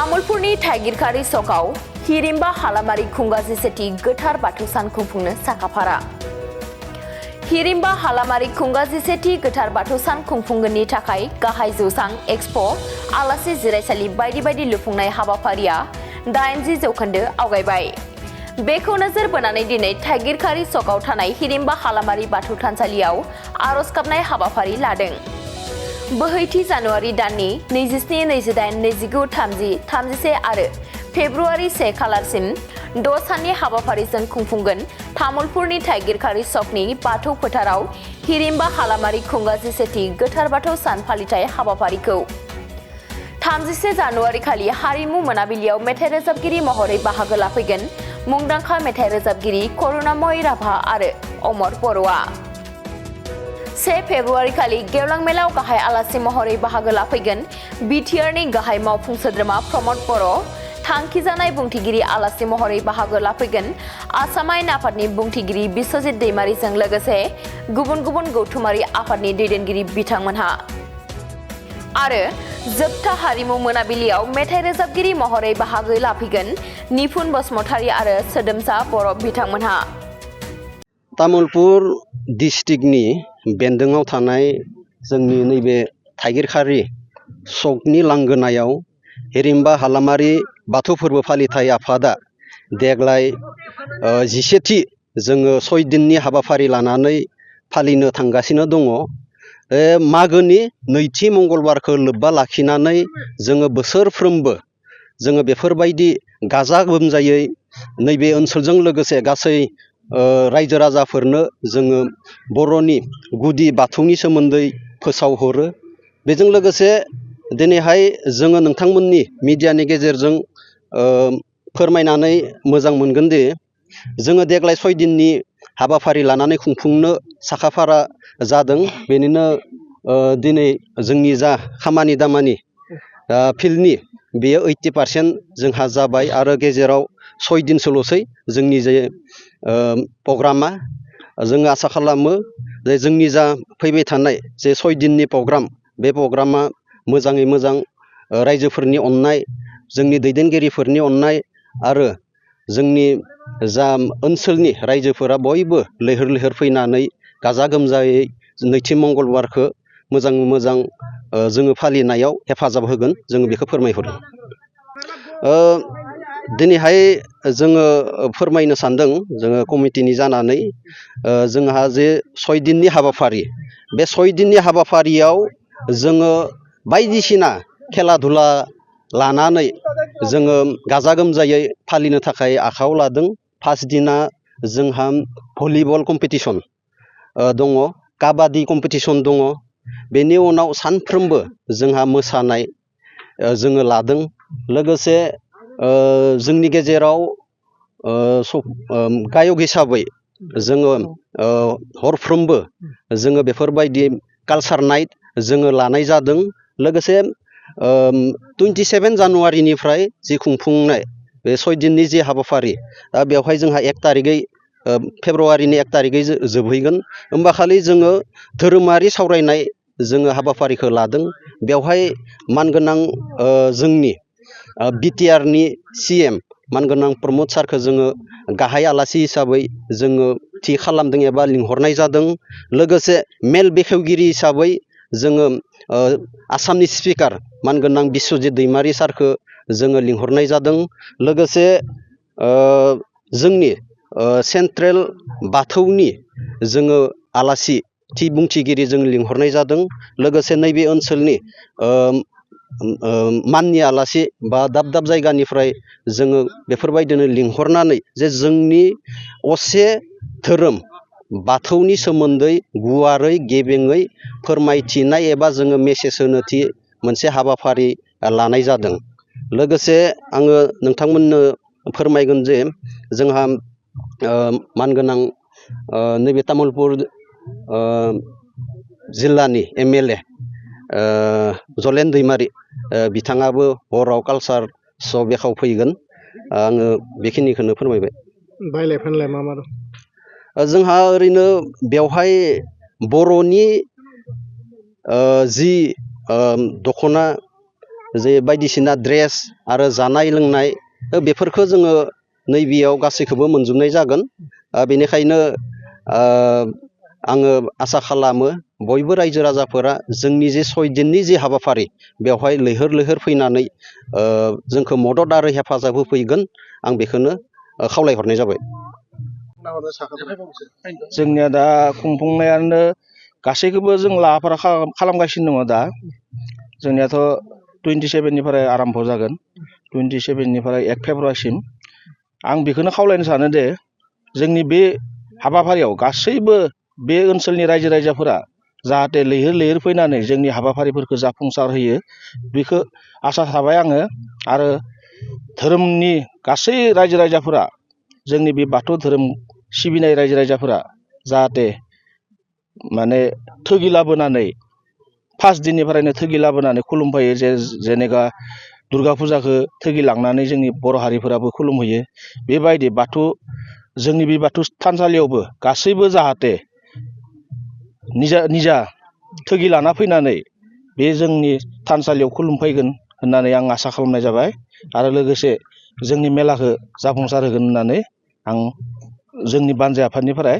तामुलपुरनि थाइगिरखारि सकआव हिरिम्बा हालामारि खुंगा जिसेथि गोथार बाथौ सान खुंफुंनो साखाफारा। हिरिम्बा हालामारि खुंगा जिसेथि गोथार बाथौ सान खुंफुंगोननि थाखाय गाहाय जौसां एक्सपो आलासि जिरायसालि बायदि बायदि लुफुंनाय हाबाफारिया 80 जौखोन्दो आवगायबाय। बेखौ नोजोर बोनानै दिनै थाइगिरखारि सकआव थानाय हिरिम्बा हालामारि बाथौ थानसालियाव आरज गाबनाय हाबाफारि लादों। बोहैथि जानुवारि दाननि 27, 28, 29, 30, 31 आरो फेब्रुवारि 1 खालारसिम 6 साननि हाबाफारिजों खुंफुंगोन तामुलपुरनि थाइगिरखारि सकनि बाथौ फोथाराव हिरिम्बा हालामारि खुंगा जिसेथि गोथार बाथौ सान फालिथाय हाबाफारिखौ। 31 जानुवारि खालि हारिमु मोनाबिलियाव मेथाइ रोजाबगिरि महरै बाहागो लाफैगोन मुंदांखा मेथाइ रोजाबगिरि करुणामय राभा आरो अमर बर'आ। 1 फेब्रुवारि खालि गेवलां मेलाव गाहाय आलासि महरै बाहागो लाफैगोन बिटिआरनि गाहाय मावफुं सोद्रोमा प्रमद बर'। थांखिजानाय बुंथिगिरि आलासि महरै बाहागो लाफैगोन आसाम आयेन आफादनि बुंथिगिरि बिश्वजित दैमारिजों लोगोसे गुबुन गुबुन गौथुमारि आफादनि दैदेनगिरि बिथांमोनहा। आरो जोबथा हारिमु मोनाबिलियाव मेथाइ रोजाबगिरि महरै बाहागो लाफैगोन निपुन बसुमतारी आरो सोदोमसा बर' बिथांमोनहा। तामुलपुर डिस्ट्रिक्टनि बेन्दोङाव थानाय जोंनि नैबे थाइगिरखारि सकनि लांगोनायाव हिरिम्बा हालामारि बाथौ फोरबो फालिथाय आफादा देग्लाय 17थि जोङो 6 दिननि हाबाफारि लानानै फालिनो थांगासिनो दङ। मागोनि नैथि मंगलबारखौ लोब्बा लाखिनानै जोङो बोसोरफ्रोमबो जोङो बेफोरबायदि गाजा गोमजायै नैबे ओनसोलजों लोगोसे गासै रायजो राजाफोरनो जोङो बर'नि गुदि बाथौनि सोमोन्दै फोसावहरो। बेजों लोगोसे दिनैहाय जोङो नोंथांमोननि मिडियानि गेजेरजों फोरमायनानै मोजां मोनगोन दि जोङो देग्लाय 6 दिननि हाबाफारि लानानै खुंफुंनो साखाफारा जादों। बेनिनो दिनै जोंनि जा खामानि दामानि फिल्डनि बेयो 80% जोंहा जाबाय आरो गेजेराव 6 दिनसोल'सै जोंनि जे प्रग्रामा। जोङो आसा खालामो जे जोंनि जा फैबाय थानाय जे 6 दिननि प्रग्राम बे प्रग्रामा मोजाङै मोजां रायजोफोरनि अननाय, जोंनि दैदेनगिरिफोरनि अननाय आरो जोंनि जा ओनसोलनि रायजोफोरा बयबो लैहोर लैहोर फैनानै गाजा गोमजायै नैथि मंगलबारखौ मोजाङै मोजां जोङो फालिनायाव हेफाजाब होगोन, जोङो बेखौ फोरमायहरो। दिनैहाय जोङो फोरमायनो सानदों जोङो कमिटिनि जानानै जोंहा जे 6 दिननि हाबाफारि, बे 6 दिननि हाबाफारियाव जोङो बायदिसिना खेला धुला लानानै जोङो गाजा गोमजायै फालिनो थाखाय आखायाव लादों। फार्स्ट दिना जोंहा भलिबल कम्पिटिसन दङ, काबादि कम्पिटिसन दङ। बेनि उनाव सानफ्रोमबो जोंहा मोसानाय जोङो लादों। लोगोसे जोंनि गेजेराव गायक हिसाबै जोङो हरफ्रोमबो जोङो बेफोरबायदि कालचार नाइट जोङो लानाय जादों। लोगोसे 27 जानुवारिनिफ्राय जि खुंफुंनाय बे 6 दिननि जि हाबाफारि बेवहाय जोंहा 1 तारिखै फेब्रुवारिनि 1 तारिखै जोबहैगोन। होमबा खालि जोङो धोरोमारि सावरायनाय जोङो हाबाफारिखौ लादों। बेवहाय मानगोनां जोंनि बिटिआरनि CM मानगोनां प्रमद सारखौ जोङो गाहाय आलासि हिसाबै जोङो थि खालामदों एबा लिंहरनाय जादों। लोगोसे मेल बेखेवगिरि हिसाबै जोङो आसामनि स्पिकार मानगोनां बिश्वजित दैमारि सारखौ जोङो लिंहरनाय जादों। लोगोसे जोंनि सेन्ट्रेल बाथौनि जोङो आलासि थि बुंथिगिरि जों लिंहरनाय जादों। लोगोसे नैबे ओनसोलनि माननि आलासि बा दाब दाब जायगानिफ्राय जोङो बेफोरबायदिनो लिंहरनानै जे जोंनि असे धोरोम बाथौनि सोमोन्दै गुवारै गेबेङै फोरमायथिनाय एबा जोङो मेसेज होनो थि मोनसे हाबाफारि लानाय जादों। लोगोसे आङो नोंथांमोननो फोरमायगोन जे जोंहा मानगोनां नैबे तामुलपुर जिल्लानि MLA जलेन दैमारि बिथाङाबो हराव कालचार श' बेखेवफैगोन। आङो बेखिनिखौनो फोरमायबाय। बायलाय फानलाय मा मा दं? जोंहा ओरैनो बेवहाय बर'नि जि दख'ना जे बायदिसिना ड्रेस आरो जानाय लोंनाय बेफोरखौ जोङो नैबेयाव गासैखौबो मोनजोबनाय जागोन। बेनिखायनो आङो आसा खालामो बयबो रायजो राजाफोरा जोंनि जे 6 दिननि जे हाबाफारि बेवहाय लैहोर लैहोर फैनानै जोंखौ मदद आरो हेफाजाब होफैगोन आं बेखौनो खावलायहरनाय जाबाय। जोंनिया दा खुंफुंनायानो गासैखौबो जों लाहाफारा खालामगासिनो दङ। दा जोंनियाथ' 27निफ्राय आरम्भ जागोन, 27निफ्राय 1 फेब्रुवारिसिम। आं बेखौनो खावलायनो सानो दे जोंनि बे हाबाफारियाव गासैबो बे ओनसोलनि रायजो राजाफोरा जाहाथे लैहोर लैहोर फैनानै जोंनि हाबाफारिफोरखौ जाफुंसार होयो बेखौ आसा थाबाय आङो। आरो धोरोमनि गासै रायजो राजाफोरा जोंनि बे बाथौ धोरोम सिबिनाय रायजो राजाफोरा जाहाथे माने थोगि लाबोनानै फार्स्ट दिननिफ्रायनो थोगि लाबोनानै खुलुमफैयो। जेनेबा दुर्गा फुजाखौ थोगि लांनानै जोंनि बर' हारिफोराबो खुलुमहैयो। बेबायदि जोंनि बे बाथौ थानसालियावबो गासैबो जाहाथे निजा थोगि लाना फैनानै बे जोंनि थानसालियाव खुलुमफैगोन होननानै आं आसा खालामनाय जाबाय। आरो लोगोसे जोंनि मेलाखौ जाफुंसार होगोन होननानै आं जोंनि बानजाय आफादनिफ्राय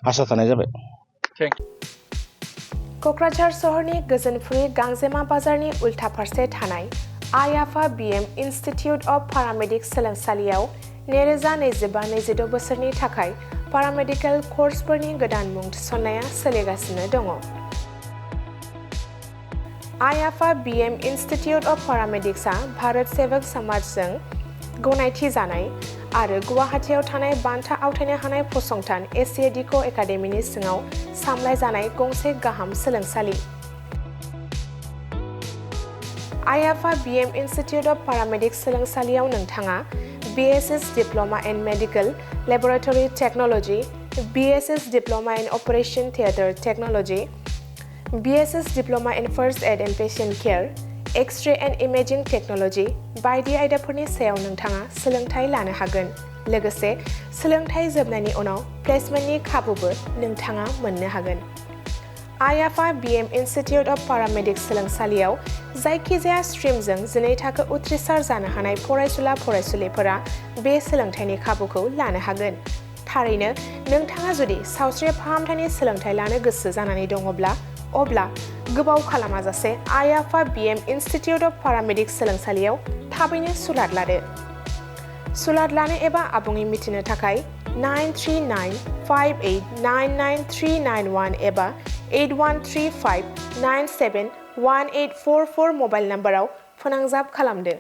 आसा थानाय जाबाय। क'क्राझार सहरनि गोजोनफुरि गांजेमा बाजारनि उल्था फारसे थानाय आइ आफा BM इनस्टिट्युट अफ पारामेडिक सोलोंसालियाव 2025-26 बोसोरनि थाखाय पारामेडिकेल कर्सफोरनि गोदान मुं थिसननाया सोलिगासिनो दङ। आइ आफा BM इनस्टिट्युट अफ पारामेडिक्सआ भारत सेवक समाजजों गनायथि जानाय आरो गुवाहाटीआव थानाय बान्था आवथायनो हानाय फसंथान एसियाडिक' एकाडेमिनि सिङाव सामलायजानाय गंसे गाहाम सोलोंसालि। आइ आफा BM इनस्टिट्युट अफ पारामेडिक्स सोलोंसालियाव नोंथाङा BSS diploma in medical laboratory technology, BSS diploma in operation theatre technology, BSS diploma in first aid and patient care, X-ray and imaging technology बायदि आयदाफोरनि सायाव नोंथाङा सोलोंथाइ लानो हागोन। लोगोसे सोलोंथाइ जोबनायनि उनाव प्लेसमेन्टनि खाबुबो नोंथाङा मोननो हागोन। आइ आफा BM इनस्टिट्युट अफ पारामेडिक्स सोलोंसालियाव जायखिजाया स्ट्रिमजों 12 थाखो उथ्रिसार जानो हानाय फरायसुला फरायसुलिफोरा बे सोलोंथाइनि खाबुखौ लानो हागोन। थारैनो नोंथाङा जुदि सावस्रि फाहामथायनि सोलोंथाइ लानो गोसो जानानै दङब्ला अब्ला गोबाव खालामाजासे आइ आफा BM इनस्टिट्युट अफ पारामेडिक्स सोलोंसालियाव थाबैनो सुलाद लादो। सुलाद लानो एबा आबुङै मिथिनो थाखाय 9395899391 एबा 8135971844 मबाइल नाम्बाराव फोनांजाब खालामदो।